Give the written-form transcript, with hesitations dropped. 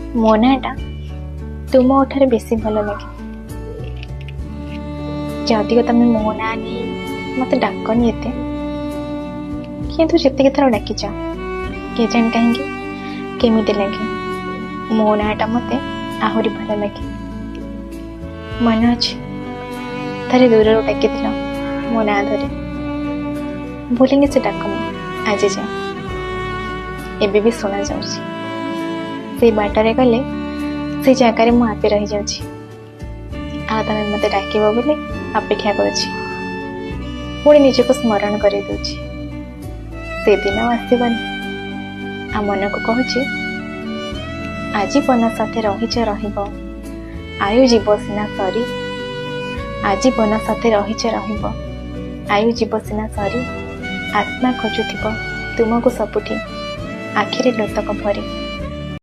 ମୋ ନାଁଟା ତୁମ ଓଠରେ ବେଶୀ ଭଲ ଲାଗେ। ଯଦିଓ ତମେ ମୋ ନାଁ ନେଇ ମୋତେ ଡାକନି ଏତେ, କିନ୍ତୁ ଯେତିକି ଥର ଡାକିଛ, କେଜାଣି କାହିଁକି କେମିତି ଲାଗେ, ମୋ ନାଁଟା ମୋତେ ଆହୁରି ଭଲ ଲାଗେ। ମନେ ଅଛି, ଥରେ ଦୂରରୁ ଡାକିଥିଲ ମୋ ନାଁ ଧରି। ଭୁଲିନି ସେ ଡାକ ମୁଁ ଆଜି ଯାଏଁ। ଏବେ ବି ଶୁଣାଯାଉଛି। ସେଇ ବାଟରେ ଗଲେ ସେଇ ଜାଗାରେ ମୁଁ ଆପେ ରହିଯାଉଛି, ଆଉ ତମେ ମୋତେ ଡାକିବ ବୋଲି ଅପେକ୍ଷା କରୁଛି। ପୁଣି ନିଜକୁ ସ୍ମରଣ କରେଇ ଦଉଛି, ସେଦିନ ଆଉ ଆସିବନି। ଆଉ ମନକୁ କହୁଛି, ଆଜୀବନ ସାଥେ ରହିଛ ରହିବ, ଆୟୁ ଯିବ ସିନା ସରି। ଆଜୀବନ ସାଥେ ରହିଛ ରହିବ, ଆୟୁ ଯିବ ସିନା ସରି। ଆତ୍ମା ଖୋଜୁଥିବ ତୁମକୁ ସବୁଠି, ଆଖିରେ ଲୋତକ ଭରି।